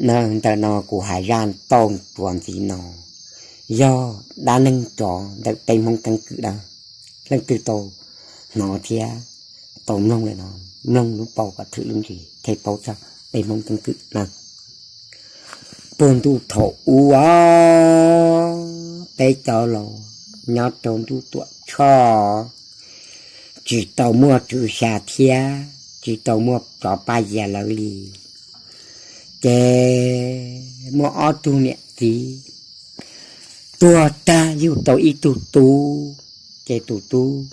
Ntawm no kuv hais zaj tau txuas ntxiv no yog dab neeg tsov ntawm peb Hmoob keeb kwm na. Leej twg tau hnov thiab tau mloog lawm no, mloog lub paus kom thwm lub ntsis thiaj paub txog peb Hmoob keeb kwm na. Puag ntuj thaum ub os, peb cov laus nyob rau ntuj tuam tshoj, tsis tau muaj tswv xya thiab tsis tau muaj tsov paj yias lawv li. Ces muaj ob tug niam txiv tuag tag yug tau ib tug tub, ces tus tub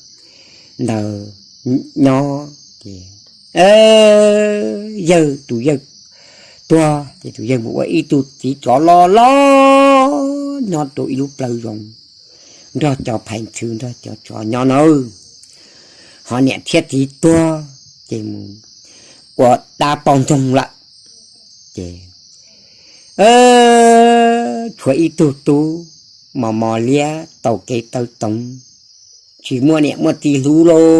ntawd nyob ces yawg, tus yawg tuag ces tus yawg mus ua ib tug txiv tsov loj loj nyob rau ib lub plawv zoov nrog cov phais ntxhw nrog cov tsov nyob nawb. Ho niam thiab txiv tuag ces mus ua dab poj ntxoog lawm. Ces tshuav ib tug tub mos mos liab taug kev tawv toov, tsis muaj niam muaj txiv hlub lauj,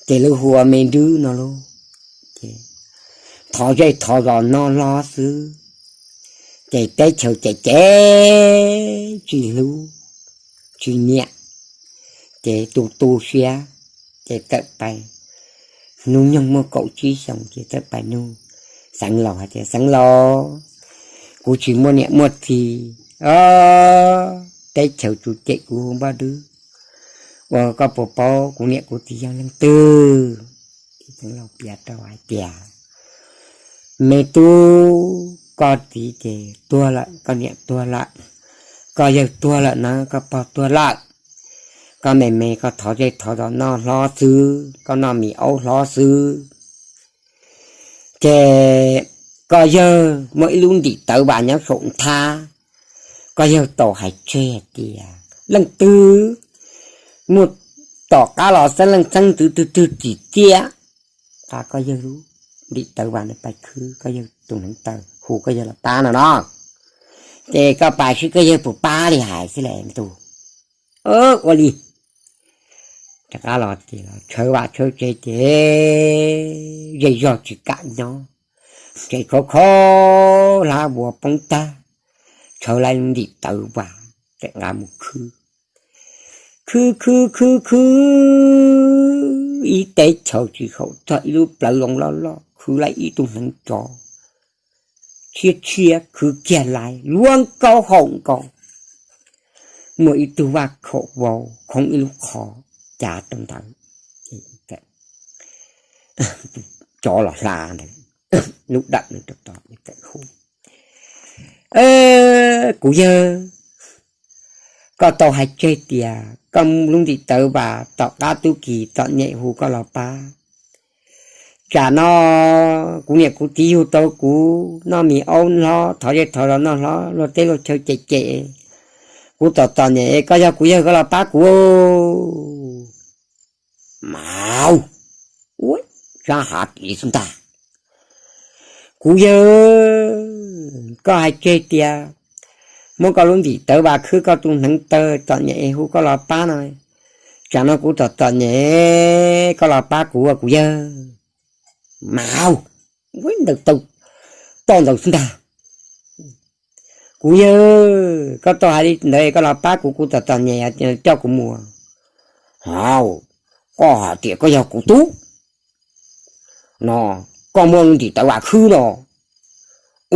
ces lawv hu ua me nrwb no lauj. Ces thov zej thov zos noj hlob xwb, ces teb chaws cem cem tsis hlub tsis nyiam, ces tu tu siab, ces txawm pais, hnub nyoog muaj kaum tsib xyoos ces txawm pais nug xeev laus hais tias, Xeev laus, kuv tsis muaj niam muaj txiv, teb chaws tsuas cem kuv hu Npoj Dwb, ua koj puas paub kuv niam kuv txiv yog leej twg? Xeev laus piav rau hais tias, Me tub, koj txiv ces tuag lawm, koj niam tuag lawm, koj yawg tuag lawm na, koj pog tuag lawm. Koj me me koj thov zej thov zos noj hlob xwb, koj noj mis aub hlob xwb. Ces koj yawg muaj ib lub ntim tawv vas nyob saum nthab, koj yawg tau hais tseg hais tias leej twg muaj tom qab los xeeb leej xeeb ntxwv twg twg tsim txiaj, qa koj yawg lub ntim tawv vas no pais khwb koj yawg tus hneev taw hu koj yawg los pab no no. Ces koj pais seb koj yawg puas pab li hais xwb las tus. Ua li rov qab los ces los tshawb vaj tshawb tsev ces zej zog tsis kam nyob, ces khov kho hlab vuas poob tag, tshawb lub ntim tawv vas, txawm nqa mus khwb. Khwb khwb khwb khwb ib teb chaws tsis haum txog ib lub plawv loo loj loj, khwb lawm ib tug hneev tsov tshiab tshiab, khwb kiag lawm luab nkaus haum nkaus, muaj ib tug vaj khaum vau khoob ib lub qhov cav rau ntawd. Tsov los hla ntawd, lub dawm no rau tod, hu, Kuv yawg, koj tau hais tseg tias koj lub ntim tawv vas tom qab tub ki txom nyem hu koj los pab. Tsam no kuv niam kuv txiv yug tau kuv noj mis aub hlob, thov zej thov zos noj hlob, luag teb luag chaw cem cem, kuv txom txom nyem, koj yog kuv yawg koj los pab kuv. Mas ua sab hav tis xwb ntag. Kuv yawg, koj hais tseg tias muab koj lub ntim tawv vas khwb koj tus hneev taw txom nyem hu koj los pab no, tsam no kuv txom txom nyem, koj los pab kuv ua kuv yawg. Mas ntawd tau poj ntawd xwb ntag. Kuv yawg, koj tau hais li ntawd koj los pab kuv, kuv txom txom nyem coj kuv mus. Hauv, koj hais tias koj yog kuv tub no, koj muab lub ntim tawv vas khwb no,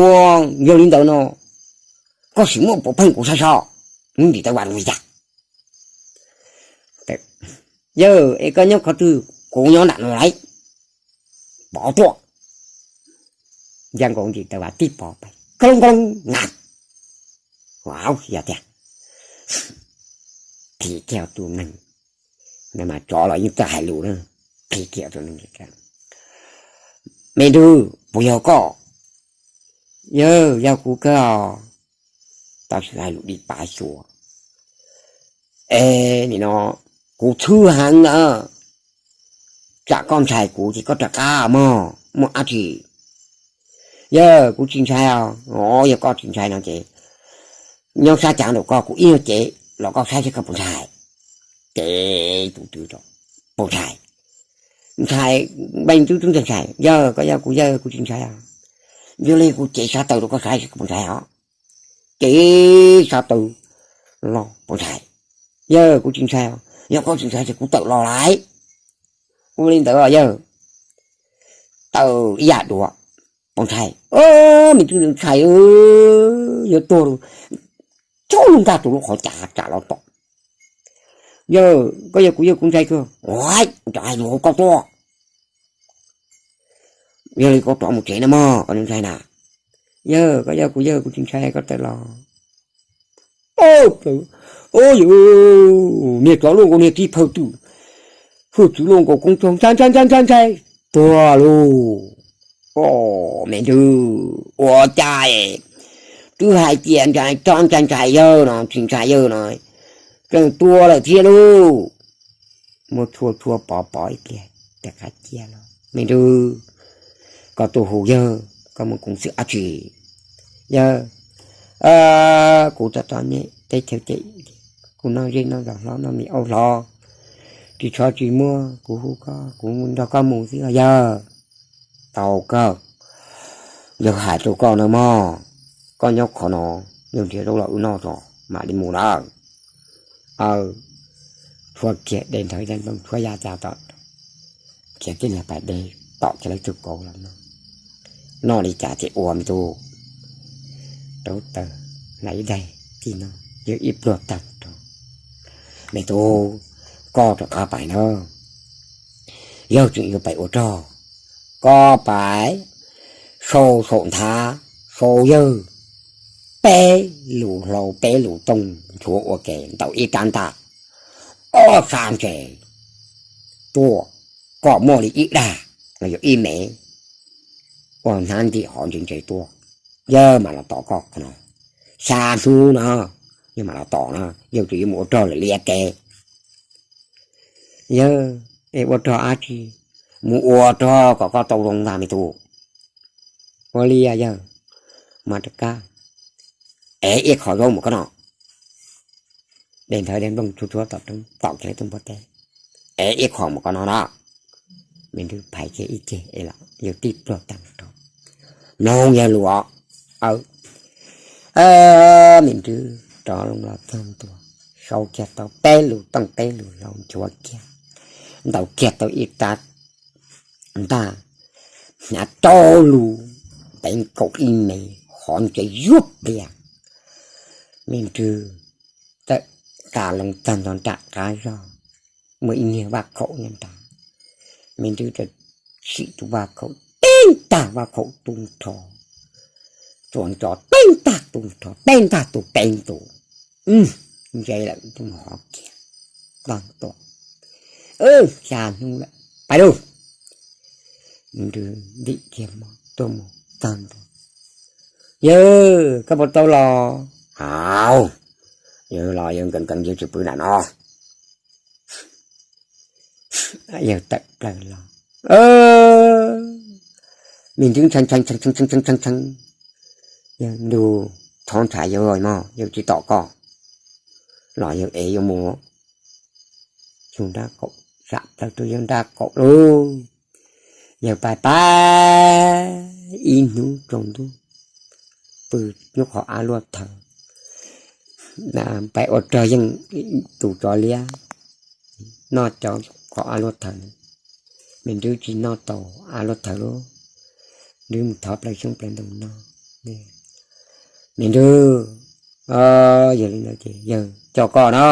ua yog li ntawd no, koj sim muab pov pheej kuv saib seb lub ntim tawv vas li cas. Yawg, es koj nyob qhov twg? Kuv nyob nram no lawm. Pov tuaj. Nca nkaus ntim tawv vas tib pov, kab loo kab loo na, yog tiag, qhia kiag tus neeg, mas tsov los yeej txawj hais lus na, qhia kiag tus neeg, Me nrug, puas yog koj? Yawg, yog kuv kawg os. Tab sis hais lus dim pav xyuas, Es nim no kuv txhwb heev na, tsam koj ntshai kuv ces koj rov qab mog, muaj dab tsi? Yawg, kuv tsis ntshai os. Yog koj tsis ntshai no ces nyob sab cav ntawm koj, kuv ib nyuag cev los koj saib seb koj puas ntshai. Ces tus twg puas ntshai? Ntshai, npee twb twb ntshai. Yawg, koj yog kuv yawg, kuv tsis ntshai os. Yog li kuv cev sab taw rau koj saib, kuv ntshai os. Cev sab taw los pov ntshai. Yawg, kuv tsis ntshai os, yog koj tsis ntshai ces kuv tawm los lawm. Ua li ntawd yawg, tawm ib yam dua, pov ntshai. Me tub ntshai, yuav tuag, txhob lub nkag rau lub qhov cav tsam los tom. Yawg, koj yog kuv yawg kuv ntshai kawg. Ua, rov hais lus koj tuaj. Yog li koj rov mus tsev na mog, koj ntshai na. Yawg, koj yog kuv yawg kuv tsis ntshai, koj tawm los. Ua, yawg, niag tsov luaj nkaus niag tib phaw twm, hwj txwv luaj nkaus koob tog, ntshai ntshai ntshai ntshai ntshai, tuag lauj. Ua, me ntxwg, ua cas twb hais tias ntshai txhob ntshai ntshai yawg no, tsis ntshai yawg no, tseem tuag lawm thiab lauj. Muab txhua txhua pov pov ib pliag, rov qab cia los. Me ntxwg, koj tuaj hu yawg, koj mus koom xwm dab tsi? Yawg, kuv tau tau nyob teb chaws ces kuv noj zej noj zos hlob noj mis aub hlob, tsis txhob tsis muaj, kuv hu koj kuv nrog koj mus xwb os yawg. Tau kawg, yawg hais rau koj no mog, koj nyob qhov no, yawg nrhiav zaub los wb noj tso mam li mus na. Aw, tshuab kiag de nthawv de nplooj tshuab ya cas tom, khiav tij niag pais de tom kiag lawv tug kauv los noj. Noj li cas ces ua me tub. Rauv taws hlais ib daig tij no, yawg ib pluag tag nrho. Me tub, koj rov qab pais na, yawg tseem yuav pais ua rog. Koj pais sau saum nthav, sau yawg peb lus hlau peb lus tooj nchuav ua ke ntaus ib rab ntaj ob sab ntse tuaj, kom muaj li ib dag los yog ib mev ua hnab ntim hov ntse ntse tuaj, yawg mam los tom koj no. Xya hnub no yawg mam los tom na, yawg tseem yuav mus ua rog lawm liab kev. Yawg, es ua rog dab tsi? Mus ua rog kom koj tau zoo ntag me tub. Ua li yawg, mas rov qab ev ib qho zaub mus koj noj. De nthawv de nplooj tshuab tshuab tom roob tom kiag lawv tug npua teb, ev ib qho mus koj noj na. Me ntxwg phais kiag ib ceg es los yawg tib pluag tag nrho. Mloog yawg lus os. Me ntxwg rov loo los txog ntua, sau kiag tau peb lus tooj peb lus hlau nchuav kiag, ntaus kiag tau ib rab ntaj, hnyav rau lus, tev nkaus ib me hov ntse yuav plias. Me ntxwg tawm tas loo tag nrho nram qab zog, muaj ib niag vaj khaum nyob nrad. Me ntxwg txawm sim tus vaj khaum, teeb tag vaj khaum tu nrho, tsuas nco teeb tag tu nrho, teeb tag tu peb ntus. Ntse lawm tus hov kiag, tag tuaj. Xya hnub lawm, pais lauj. Me ntxwg ntim kiag mov tuaj mus tag ntua. Yawg, koj puas tau los? Au, yawg los yawg nkees nkees yawg tsis pw nram no. Yawg tawm plaws los, me ntxwg ntshai ntshai ntshai ntshai, yawg ntuj, txhob ntshai yawg mog, yawg tsis tom koj los yawg ev yuav mus. Yawg nrab qaum, sam plaws rau yawg nrab qaum lauj. Yawg pais pais ib hnub tsaus ntuj, pw nyob qhov av luaj thawv, pais ua rog yeej tus tsov liab noj cov qhov av luaj thawv. Me ntxwg tsis noj tau av luaj thawv lauj, ntxwg mus thov plaws xyoob plaws ntoo noj. Me ntxwg, yog li ntawd ces yawg coj koj na,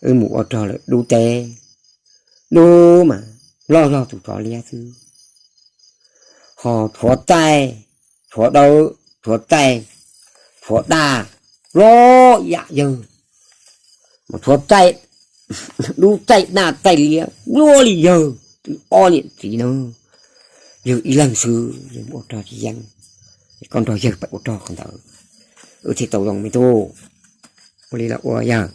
wb mus ua rog lawm dub teb, dub mas loj zog tus tsov liab xwb, ho tshuav txaij, tshuav dawb, tshuav txaij, tshuav daj, loj yam yawg, mas tshuav txaij, dub txaij daj txaij liab luaj li yawg twb ob niam txiv na. Yawg ib leeg xwb yawg ua rog tsis yeej, koj nrog yawg pais ua rog qhov ntawd, wb thiaj tau zoo me tub. Ua li los ua yawg.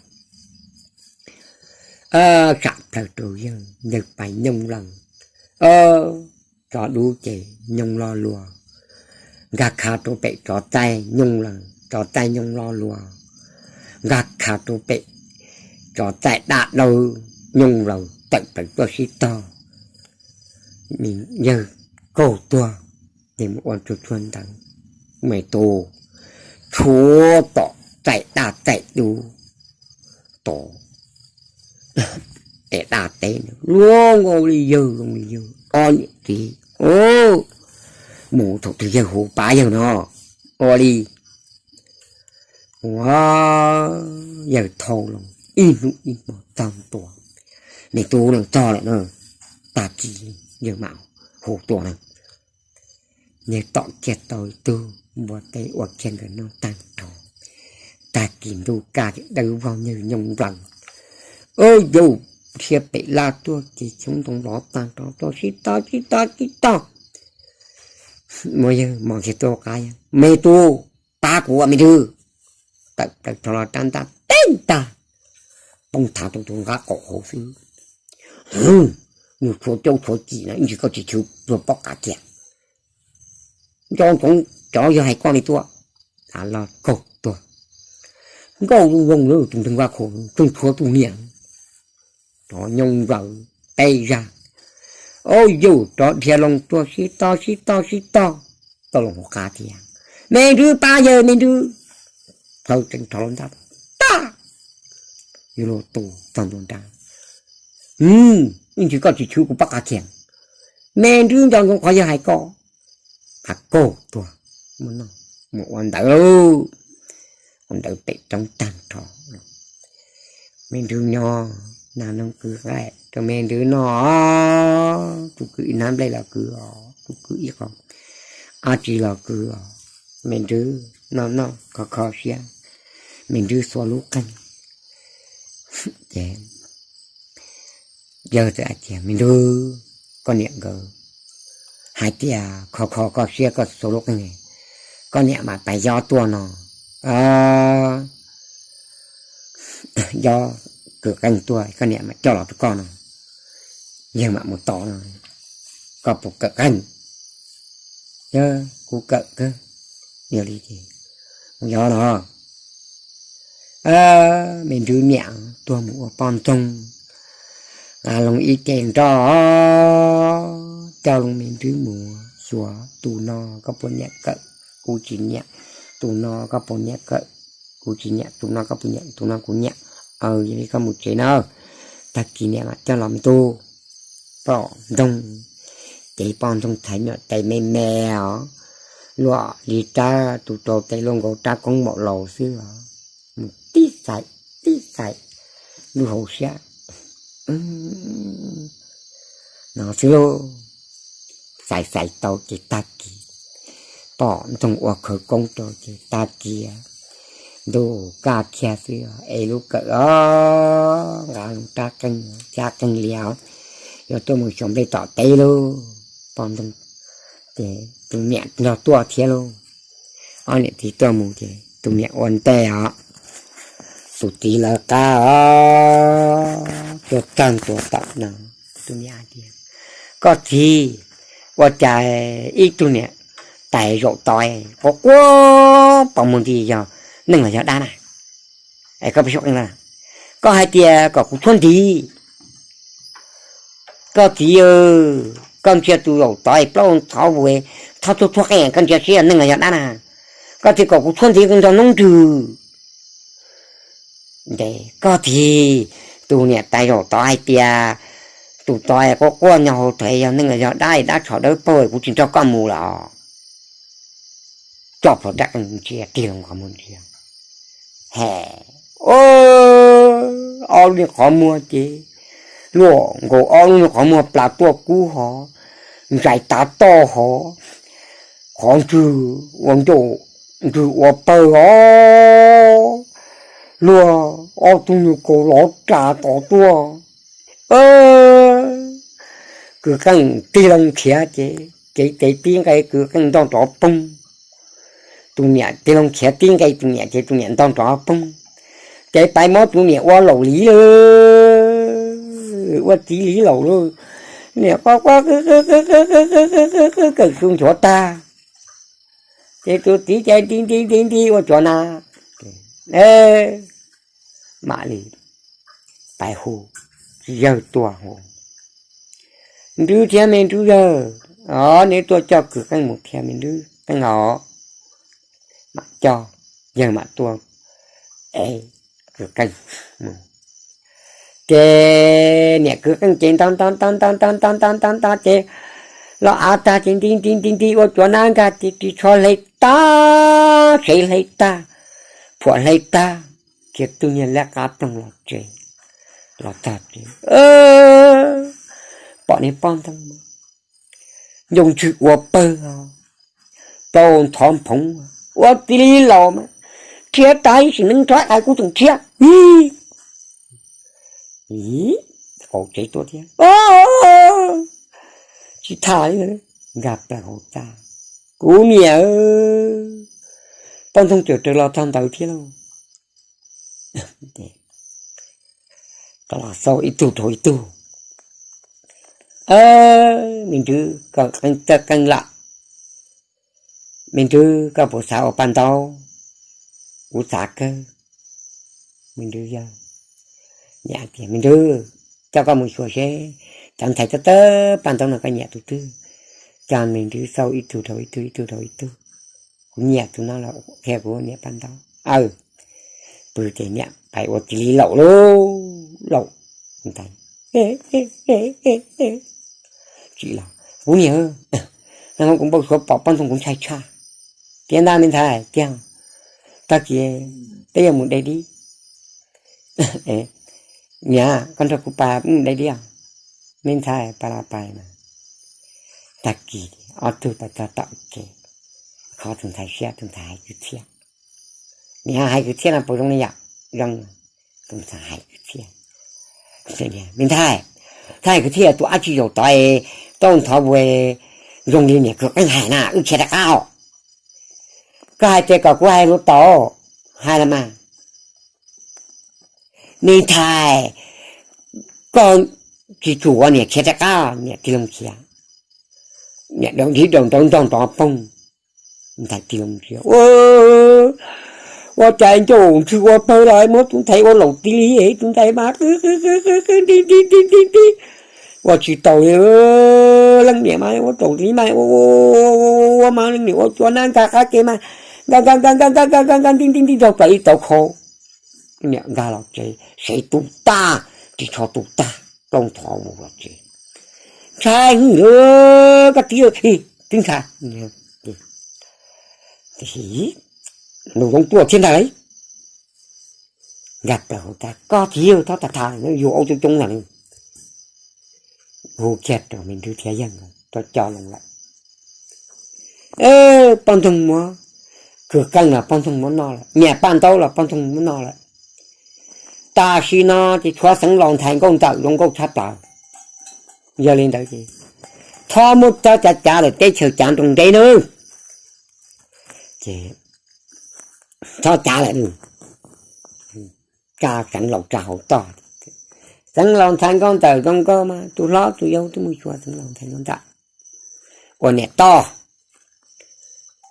Sam plaws rau yawg, yawg pais nyooj laws, tsov dub ces nyooj loj luag, nkag kha rau pem tsov txaij nyooj laws, tsov txaij nyooj loj luag, nkag kha rau pem tsov txaij daj dawb nyooj laws tawm plaws tuaj sib tog, yawg kaug tuag. Mus ua tsuag tsuag ntawd, me tub, tshuav tom txaim daj txaim dub, tom tes daj teb, luag nkaus li yawg zoo li yawg ob niam txiv. Mus thaum twg yawg hu pab yawg no, ua li ua yawg thau los ib hnub ib hmo txog tua, me tub no txog lawm na, tag kis yawg mam hu tua na. Yawg tom kiag tau ib tug npua teb ua kiag nkawd noj tag nrho, tag kis ntuj kaj dawb vog yawg nyooj nplaws, ub yus, dhia pem laj tuaj ces xyoob ntoo lov tag nrho tuaj sib tog sib tog sib tog. Muab yawg mos kiag tuaj qab, me tub, pab kuv ua me ntwg. Tawm plaws rho los rab ntaj teb ntag, poob thav rau tus nqab qaum hauv xwb. Nws tshuav caub tshuav cim no ib ntsis koj tsis chwv luag pob qa kiag. Nco ntsoov cov yawg hais koj li tuaj. Los kaug tuag, nkauj zoo zoo tus nreeg vaj khaum tseem tshuav tus niam. Rov nyooj nplaws peb zag, ub yus, rov dhia loo tuaj sib tog sib tog sib tog, tau loo hauv qab thiab. Me ntwg, pab yawg me ntwg. Thaum tseem rho loo ntaj tag, yawg luag tu txog ntua nrad. Ib ntsis koj tsis chwv kuv pob qa kiag. Me ntwg, nco ntsoov qhov yawg hais koj. Qab kaug tuag, mus ua ntawd lauj. Ua ntawd pem roob tag nrho. Me ntwg nyob, nag noog kwv qaij rau me ntwg noj, tus kwv ib hnab nplej los kwv os, tus kwv ib qho dab tsi los kwv os. Me ntwg noj noj kho kho siab, me ntwg xuas lub qeej. Ces yawg txawm hais tias, me ntwg, koj niam nkawd hais tias kho kho koj siab koj xuas lub qeej, koj niam mam pais yob tuaj no, yob kwv qeej tuaj koj niam mam coj los rau koj no, yawg mam mus tos no, koj puas kawm qeej? Yog, kuv kawm kawg. Yog li ces mus yob no. Me ntwg niam tuag mus ua poj ntxoog, nqa loo ib ce nroj, coj loo me ntwg mus xyuas, tus no koj puas nyiam kawm? Kuv tsis nyiam. Tus no koj puas nyiam kawm? Kuv tsis nyiam. Tus no koj puas nyiam? Tus no kuv nyiam. Yog li koj mus tsev na, tag kis niam mam coj los me tub. Poj ntxoog, ces poj ntxoog thaiv nyuam tais me me os, luaj li rab tus rau tes luaj nkaus rab koob maum laus xwb os, mus tib xais, tib xais lub hauv siab no xwb lauj. Xais xais tau ces tag kis, poj ntxoog ua khawv koob rau ces tag kis ntuj kaj kiag xwb es lub kawm os, nqa loo rab qeej, rab qeej lias, yuav tuaj mus xyuas nplej tom teb lauj. Poj ntxoog ces tus niam nrog tuaj thiab lauj. Ob niam txiv tuaj mus ces tus niam ua ntej os, tus txiv lawv qab os, tuaj txog ntua tom no, tus niam hais tias, koj txiv, ua cas ib tug niam tais zaum tod quaj quaj pos muag nti, yog neeg los yog dab na? Es koj pheej suab qeej na, koj hais tias kom kuv tshuab ntiv. Koj txiv, koj ntsia tus zaum tod plaub hau ntxhov vus, txhob tshuab tshuab qeej, koj ntsia seb yog neeg los yog dab na. Koj txiv kom kuv tshuab ntiv nrog noob nrwg. Ntes, koj txiv, tus niam tais zaum tod hais tias tus tod quaj quaj nyo hau tod, yog neeg los yog dab, dab tsho dawb paug, kuv tsis nrog koj mus lawm. Tso plhuav rab qeej ntsia, tig loo qhov muag ntsia, he, ob lub niag qhov muag ces luaj nkaus ob lub niag qhov muag plas tuaj kub hov, ntsais tav toj hov, qhov ntswg ua ncauj ntswg ua pawg os, luag ob tug nyuag kaus lov ras tod tuaj. Kwv Qeej tig loo khiav ces cev tes tib nqe, Kwv Qeej ntog nrov poob. Tus niam tig loo khiav tib nqe tus niam ces tus niam ntog nrov poob. Ces pais muab tus niam ua laum liv lawm, ua txiv liv laum lawm. Niam quaj quaj qw qw qw qw qw qw qw qw qw kawm su nchuav tag. Ces tus txiv ces nti nti nti nti ua cuav na, mam li pais hu yawg tuaj hu, Nrwb thiab me Nrwb yawg, Neb tuaj coj Kwv Qeej mus thiab me Ntxwg Qeej os. Mam coj, yawg mam tuaj, es, Kwv Qeej mus. Ces niam Kwv Qeej ces nto nto nto nto nto nto nto nto ces los av tag ces nti nti nti nti ua cuav nab nkag ces ris tsho hle tag, sev hle tag, phuam hle tag, khiav tug niag lab qab ploog los tsev, los txog tsev, pom niag poj ntxoog ncoo ntswg ua pawg, tau nthov phoov, ua tib li laus mas, rhiab tag ib sim neej rov qais kuv tseem rhiab. Qaum tsev tuaj thiab, tsis tham li, nkag plaws hauv txaj, kuv niam, poj ntxoog tseem raws los txog ntawd thiab lauj. Los xauj ib tug dhau ib tug, me Ntxwg, koj qeej txawj qeej lawm, me Ntxwg koj puas xav ua paj ntaub? Kuv xav kawg, me Ntxwg yawg. Niam tias me Ntxwg, coj koj mus xyuas seb cov ntxhais tawb tawb paj ntaub no koj nyiam tus twg. Coj me Ntxwg xauj ib tug dhau ib tug, ib tug dhau ib tug, kuv nyiam tus no los qhia kuv niam paj ntaub. Aw, pw ces niam pais ua tib li laus lauj, laus ntawd, tsis los, kuv niam, nag hmo kuv npau suav pom poj ntxoog kuv ntshai tshaj. Tiag ntag me ntxhais, tiag, tag kis peb yuav mus de dib. Niam, koj nrog kuv pais mus de dib os. Me ntxhais, pais los pais mas. Tag kis ob tug pais txog tom kev, kho tus ntxhais siab, tus ntxhais hais kwv txhiaj. Niam, hais kwv txhiaj no puas zoo li yam? Zoo. Tus ntxhais hais kwv txhiaj. Me ntxhais, txhob hais kwv txhiaj, tus dab tsi zaum tod es tau nthov ua zoo li niam Kwv Qeej hais na, wb khiav rov qab os. Koj hais tias kom kuv hais lus tod, hais los mas. Me ntxhais, koj tsis tsum ua niam khiav rov qab, niam tig loo khiav. Niam daus nrib daus nraug nrog nrov poog. Ntxhais tig loo khiav, ua cas ncauj ntswg ua pawg los muab tus ntxhais ua laus tib li, tus ntxhais mas qw qw qw qw qw nti nti nti nti nti, ua tsis taus li. Leej niam mas ua tsaus li mas ua ua ua mas leej niam ua cua nab nkag qab ke mas nkag nkag nkag nkag nkag nkag nkag nti nti nti nraug plaws ib tauv khau. Niam nkag los tsev, sev tu tag, ris tsho tu tag, plaub nthov mus los tsev. Ntshai heev, koj txiv, twb ntshai. Nus zoo tuaj thiab ntag lauj. Nkag plaws hauv tas, koj txiv, txhob tham tham, yus aub coob coob ntag. Hu kiag rau me Ntxwg thiab yawg nkawd tuaj coj loo lawm. Poj ntxoog muab, Kwv Qeej los poj ntxoog muab noj lawm, niam paj ntaub los poj ntxoog muab noj lawm. Tam sim no ces tshuav Xeev Laus ntxhais nkauj ntxawm zoo nkauj tshaj plaws. Yog li ntawd ces txhob muab txob cav cav lawm, teb chaws cav nroo ntej nawb. Ces txhob cav lawm, tsa Xeev Laus tsa hauv toj. Xeev Laus ntxhais nkauj ntxawm zoo nkauj mas tus hlob tus yau twb mus xyuas Xeev Laus ntxhais nkauj ntxawm ua niam toj.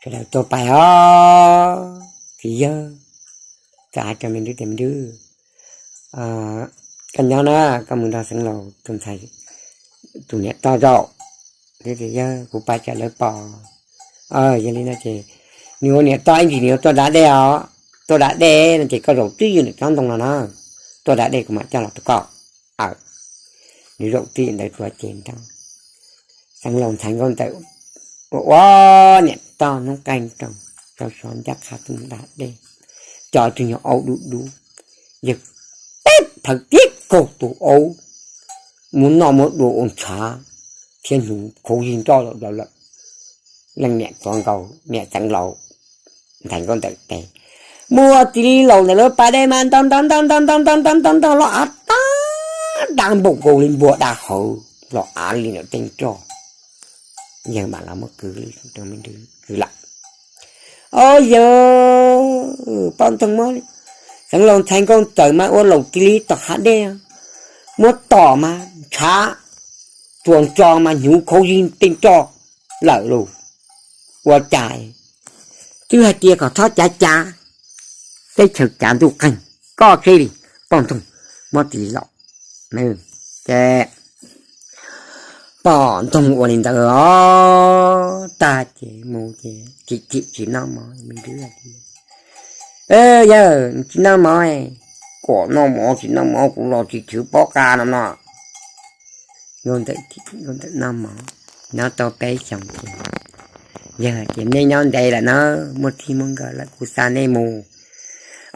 Sawv daws tuaj pais os, txiv yawg, txawm hais rau me Ntxwg tias me Ntxwg, koj nyob na, koj mus nrog Xeev Laus tus ntxhais tus niam toj zaum. Tias yawg, kuv pais tsam lawv pom. Yog li no ces nws ua niam toj ib ntsis nws yuav tuaj da dej os, tuaj da dej no ces koj zaum twj ywm ntawm tsob ntoo no na, tuaj da dej kuv mam coj los rau koj. Nws zaum twj ywm ntawd tuaj ces nrog Xeev Laus ntxhais nkauj ntxawm ua ua niam toj hnub qaij nroos, rau xyov ncaj qha tuaj mus da dej, coj tus nyuag aub dub dub, yawg peb plhaw tiab kaug tus aub, muab noj muab dua ua ntshav thiab hnyuv khau zig nroj lawm lawm. Leej niam tuav nkaus niam Xeev Laus ntxhais nkauj ntawm tes, muaj txiv li laus ntawm lawv pas dej mas nto nto nto nto nto nto nto nto nto los av tag, dab npaum nkaus li npua da hawv los av li ntawm tej nroj. Yawg mam los muab kwv, kwv lawm. Au yawg, poj ntxoog muab Xeev Laus ntxhais nkauj ntxawm mas ua laus txiv li tom hav dej, muab tom mas ntshav, tsuas ntso mas hnyuv khau zig tej nroj lawm lauj. Ua cas twb hais tias kom txhob cav cav, teb chaws cav ntuj qeeg, koj seb li, poj ntxoog muab txiv li laus. Ces pom ntoo ua li ntawd os, tag ces mus ces thim thim tsis noj mov, me ntsis tias, Yawg, tsis noj mov, kom noj mov tsis noj mov kuv los tsis chwv pob qa no no. Ntawm noj mov, nyob tau peb xyoos ces, yawg tias, Nej nyob ntev lawm na, muaj txij muaj nkawm lawm, kuv xa nej mus.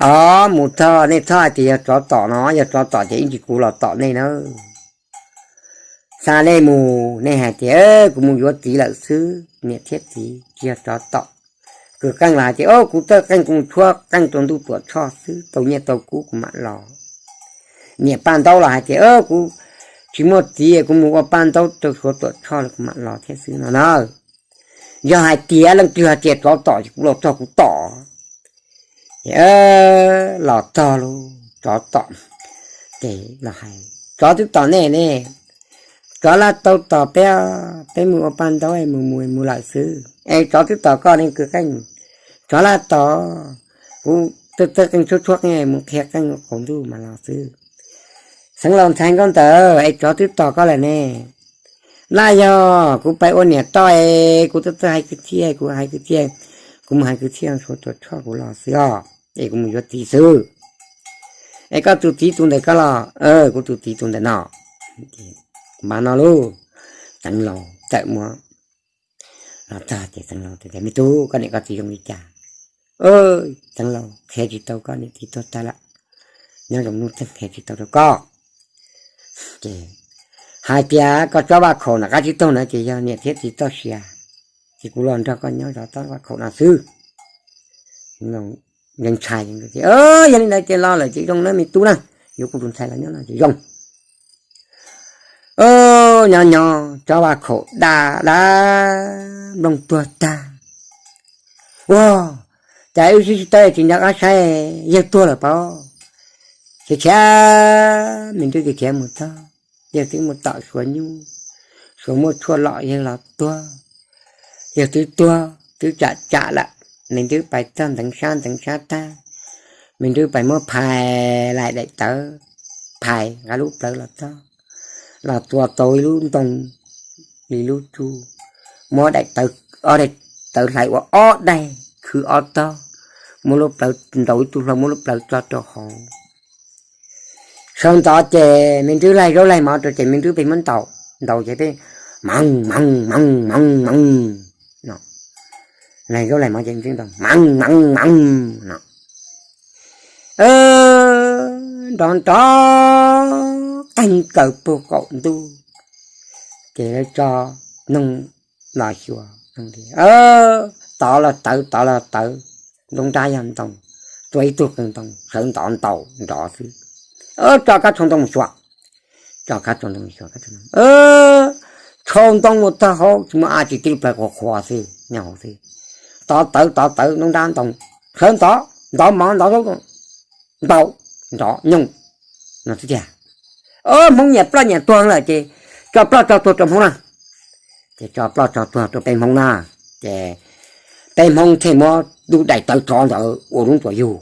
Os, mus txog nej txhob hais tias yog tsov tom no, yog tsov tom ces ib ntsis kuv los tom nej na. Xa nej mus, nej hais tias kuv mus yuav txiv lawm xwb, niam thiab txiv tsis yog tsov tom. Kwv qeej los hais tias, Kuv txawj qeej, kuv mus tshuab qeej rau ntuj Tuam Tshoj xwb, tau nyiaj tau kub kuv mam los. Niam Paj Ntaub los hais tias, Kuv tsis muaj txiv, kuv mus ua paj ntaub rau Suav Tuam Tshoj los kuv mam los thiab xwb no na. Yog hais tias leej twg hais tias tsov tom ces kuv los txog kuv tom. Los txog lub tsov tom, ces los hais, Tsov twb tom nej ne, tsov laj tau tom peb, peb mus ua paj ntaub mus mus mus lawm xwb es tsov twb tom koj ne kwv qeej. Tsov laj tom, kuv txawj txawj qeej tshuab tshuab qeej mus qhia qeej qaum ntuj mas los xwb. Xeev Laus ntxhais Nkauj Ntawm, es tsov twb tom koj lawm ne? Laj yog kuv pais ua niam toj es kuv txawj txawj hais kwv txhiaj, kuv hais kwv txhiaj, kuv mus hais kwv txhiaj Suav Tuam Tshoj kuv los xwb os, es kuv mus yuav txiv xwb. Es koj tus txiv tus ntawm koj los? Kuv tus txiv tus ntawm no. Mas no lauj, Xeev Laus txawm muab los txog ces Xeev Laus tias, Me tub, koj niam koj txiv zoo li cas? Xeev Laus, qhia tsis tau, koj niam txiv tuag tag lawm, nyob zoo nuj txeeg, qhia tsis tau rau koj. Ces hais tias koj tsob vaj khaum nram qab tsib taug na ces yog niam thiab txiv txoj sia, ces kuv los nrog koj nyob zov tsob vaj khaum no xwb. Yeej ntshai, yog li ntawd ces los lawm ces zoo na me tub na, yuav kuv tus ntxhais los nyob no ces zoo. Nyob nyob tsob vaj khaum daj daj, nplooj tuag tag. Ua cas wb sib sib tawb tsis nco qab saib, yawg tuag lawm pob. Khiav khiav, me ntsis khiav khiav mus txog, yawg twb mus tom Suav nyuj, Suav muab tshuaj lom yawg los tuag. Yawg twb tuag twb tsam tsam lawm, me ntsis pais txog nteev sab nteev sab tag, me ntsis pais muab phais laim daim tawv, phais nqa lub plawv los txog, los tua tau ib lub ntoo li lub tsuj, muab daim tawv, ob daim tawv hlais ua ob daim khwv ob tog, muab lub plawv ntaus ib tug hlau, muab lub plawv tso rau hauv. Sawv ntxov ces me ntsis laig zaub laig mov rau ces me ntsis peb muab ntaus, ntaus ces peb, Meej meej meej meej meej, laig zaub laig mov ces me ntsis ntaus, Meej meej meej no. Nrov nrov qeeg kaws puag qaum ntuj, ces lawv tso noog los xyuas, tov los tawv, tov los tawv, nruab nrab yog ntoo, tua ib tug qee ntoo, sawv ntxov ntaus nrov xwb. Tso kab tshau ntoo mus xyuas, tso kab tshau ntoo mus xyuas, tshau ntoo mus txog hauv tsis muaj dab tsi, tib lub plawv qhuav qhuav xwb nyob hauv xwb. Tov tawv tov tawv nruab nrab ntoo, sawv ntxov, ntxov mov ntxov zaub, ntaus nrov nyooj no xwb tiag. Hmoob nyiam ploj nyiam tuag lawm ces tso ploj tso tuag rau Hmoob na. Ces tso ploj tso tuag rau peb Hmoob na, ces peb Hmoob thiaj muab lub daim tawv tsov ntawd ua lub ntsuas yug.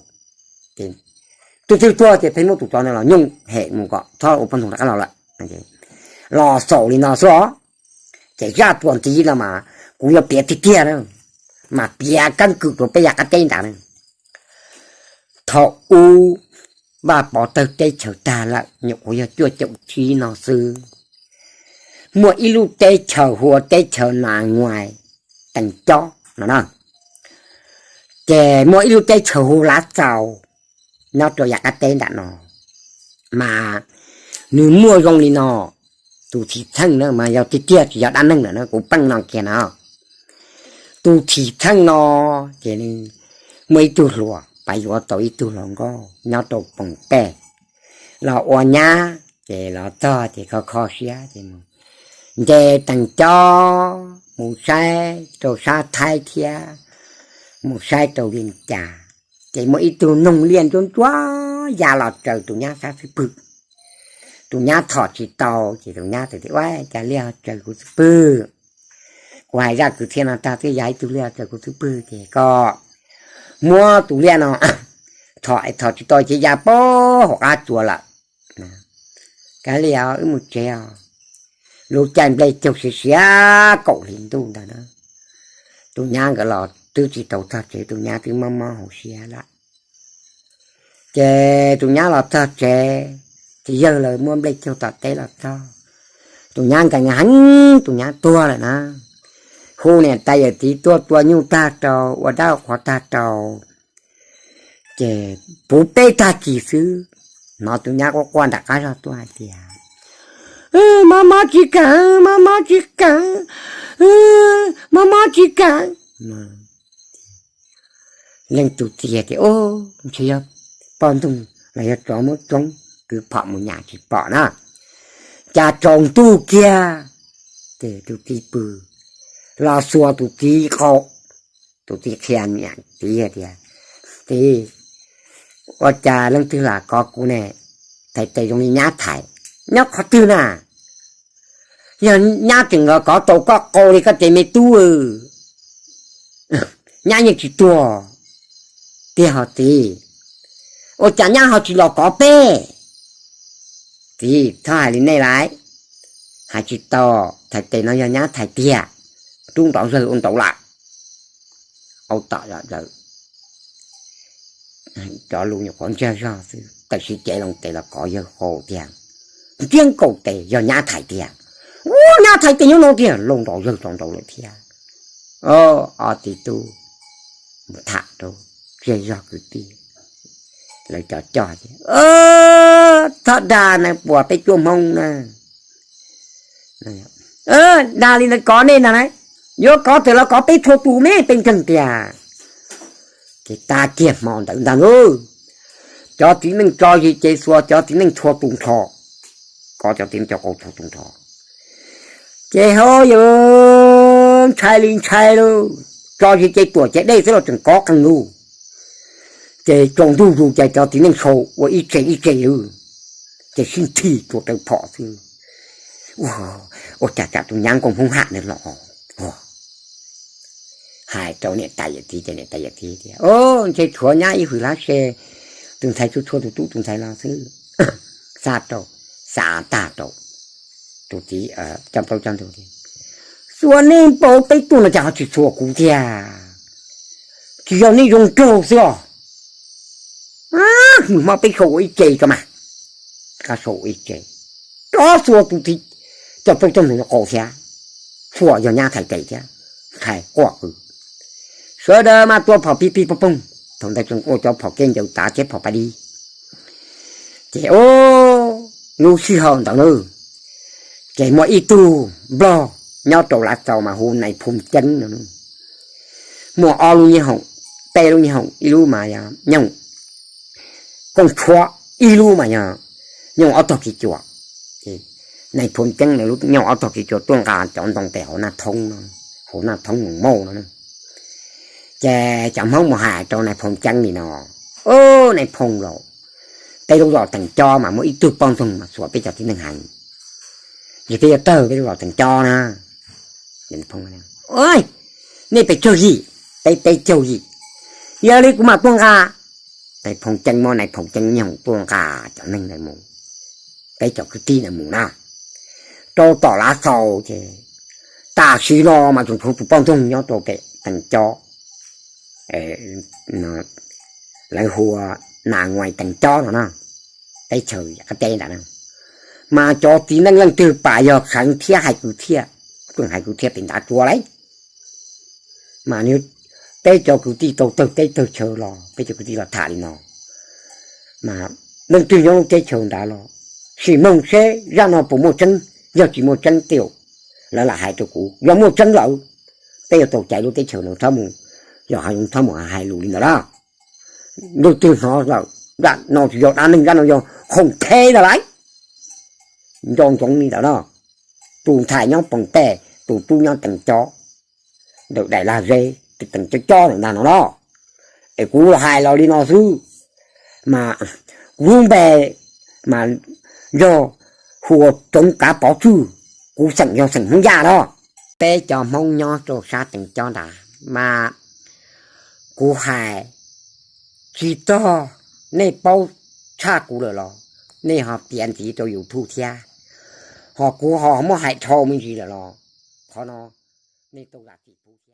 Ces tus twg tuag ces peb muab tus tsov ntawd los nyooj hem mus kom txhob ua poj ntxoog rov qab los lawm. Los xaus li no xwb os. Ces zaj txuas ntxiv no mas kuv yuav piav tiag tiag na, mas piav keeb kwm rau peb yav qab teb ntag na. Thaum ub Vaj Pov tawg teb chaws tag lawm nyuam qhuav yog cuaj caum tsib no xwb, muaj ib lub teb chaws hu ua teb chaws Nas Nguais Tees Cob no na. Ces muaj ib lub teb chaws hu Lav Txaus nyob rau yav qab teb ntawm no, mas nws muaj zoo li no. Tus txheej na mas yog tiag tiag tsis yog dab neeg lawm na, kuv pheej no kiag no. Tus txheej no ces nws muaj ib tug hluas pais yuav tau ib tug hluas nkauj nyob rau Poos Pej los ua nyab, ces los txog ces kho kho siab ces nce Tees Cob mus saib rau sab Thaib thiab mus saib rau Vias Cas, ces muaj ib tug noog liaj ntsuab ntsuab ya los tsaws tus nyab sab xub pwg. Tus nyab thom tsis tau ces tus nyab tias, Ua cas liaj ho tsaws kuv xub pwg? Kuv hais zaj kwv txhiaj no tag twb ya ib tug liaj tsaws kuv xub pwg ces koj muab tus liaj no thom, thom tsis tau ces ya puag hauv qab tsuas lawm. Kav liam, wb mus tsev os. lub caij nplej caug siav siav kaum hli ntuj ntawd na, tus nyab nkawd los twb tsis tau txog tsev, tus nyab twb mob mob hauv siab lawm. Ces tus nyab los txog tsev, txiv yawg lawv muab nplej caug tom teb los txog. Tus nyab nkees heev, tus nyab tuag lawm na. Hu niam tais yawm txiv tuaj tua nyuj tag rau, ua dab ua qhuav tag rau, ces puv peb tag kis xwb, hnov tus nyab quaj quaj nram qab zog tuaj hais tias, mob mob tsis kam, mob mob tsis kam, mob mob tsis kam. Leej tus txiv tias, ntshe yog poj ntxoog los yog tsov muab tsoob, kwv phom mus nyam tsis pom na. Cas tsaus ntuj kiag, ces tus txiv pw los xuas tus txiv qau. Tus txiv qhia niam txiv tias, Txiv, ua cas leej twg los kov kuv ne? Thais tes zoo li nyab thais, nyob qhov twg na? Yog nyab tseem los kov tau koj qau li koj ces me tub, nyab yeej tsis tuag tiag hos txiv. Ua cas nyab ho tsis los kov peb? Txiv, txhob hais li nej lais, hais tsis tau. Thais tes no yog nyab thais tiag, rub nrov zawg ua nraud lawm. Au tom zom zaws, cov lus nyuam qhuav ntsiag zog xwb, tab sis cev loo tes los kov yawg qau tiag, ntsiab nkaus tes yog nyab thais tiag. Ua nyab thais tes nyob no tiag, loo nrov zawg tso nraud lawm thiab. Ob txiv tub mus tham rau zej zog kwv tij, lawv cov coj, txhob dag na, puas peb cuaj Hmoob na. Dag li ntawd kov nej na, yuav kov twg los kov, peb txhua tus me peb ntseeg tiag. Ces tag kiag hmo ntawd ntag lauj, cov txiv neej tso zis ces xuas cov txiv neej txhua tus nrho, kov cov txiv neej cov qau txhua tus nrho. Ces ho yawg ntshai li ntshai lauj, tso zis ces tuam ces dej xwb los tseem kov qees lauj. Ces tsaus ntuj zus ces cov txiv neej sau ua ib tse ib tse lauj, ces sib nthi tua rawv phom xwb. Ua cas tsam tus nyab nkauj Hmoob Ham ntawd los hais rau niam tais yawm txiv, ces niam tais yawm txiv tias, Ntshe tshuav nyab ib hwm hlab se, tus ntxhais txhua txhua tus tub tus ntxhais los xwb. Xav rau, xav tag rau, tus txiv coj plaub coj ntug tias, Xuas nej npaum peb tuaj no cas ho tsis xuas kuv tiag? Tsis yog nej zoo nraug xwb os. Hmo peb sau ua ib tse ko mas, ka sau ua ib tse, rov xuas tus txiv coj plaub coj ntug qau thiab, xuas yog nyab thais tes thiab, thais quaj qw. Sawv daws mas tua phom pig pig poog poog, thaum ntawd tseem ua cov phom keb ncaws tav thiab phom pab dib. Ces lub sij hawm ntawd na, ces muaj ib tug nplog nyob rau Lav Xaus mas hu Nais Phoo Ceeb no. Muaj ob lub nyiaj hoom, peb lub nyiaj hoom, ib lub mas yog nyiaj hoom kooj tshuab, ib lub mas yog nyiaj hoom ob tog kiv cuam. Nais Phoo Ceeb nws lub nyiaj hoom ob tog kiv cuam tuaj nqa cov ntoo pem hauv Naj Thoob no, hauv Naj Thoob Moos Mauj no. Ces cov Hmoob mus hais rau Nais Phoo Ceeb li no, Nais Phoo lauj, peb lub zos Teem Cob mas muaj ib tug poj ntxoog mas xuas peb cov txiv neej heev, es peb yuav tawg peb lub zos Teem Cob na. Nej pes tsawg yim? Peb peb caug yim. Yog li kuv mam tuaj nqa. Nais Phoo Ceeb muab Nais Phoo Ceeb nyoog tuaj nqa cov neeg ntawd mus, peb cov kwv tij ntawd mus na, rau tom Lav Xaus ces tam sim no mas tseem tshuav tus poj ntxoog nyob rau pem Teem Cob, lawv hu ua Nas Nguais Teem Cob no na, teb chaws qab teb ntawd na. Mas cov txiv neej leej twg pam yog kheev thiab hais kwv txhiaj, pheej hais kwv txhiaj pem ntav tsua lauj. Mas peb cov kwv tij tau tawg teb tawg chaw los peb cov kwv tij los tham li no, mas leej twg nyob lub teb chaws ntawd los sim mloog seb zaj no puas muaj tseeb, yog tsis muaj tseeb tej zaum lawv lam hais rau kuv, yog muaj tseeb lawm peb yuav tau cais lub teb chaws no txhob mus, yog txhob mus hais lus li ntawd na. Leej twg hnov lawm, zaj no tsis yog dab neeg, zaj no yog khoom theb ntag lauj. Nco ntsoov li ntawd na. Tus ntxhais nyob Poos Tej, tus tub nyob Teem Cob, ntawm daim lag zeb Teem Cob Cob ntawm ntag no na. Es kuv los hais los li no xwb, mas kuv lub npe mas yog hu ua Tsoov Kav Pov Tswj, kuv xeem yog xeem Hmoob Yaj na. Peb cov Hmoob nyob rau sab Teem Cob ntag mas kuv hais tsis txog, nej paub tshaj kuv lawm los nej ho piav ntxiv rau YouTube thiab. Ho kuv ho muab hais dhau me ntsis lawm los qhov no nej tau zam txim pub thiab.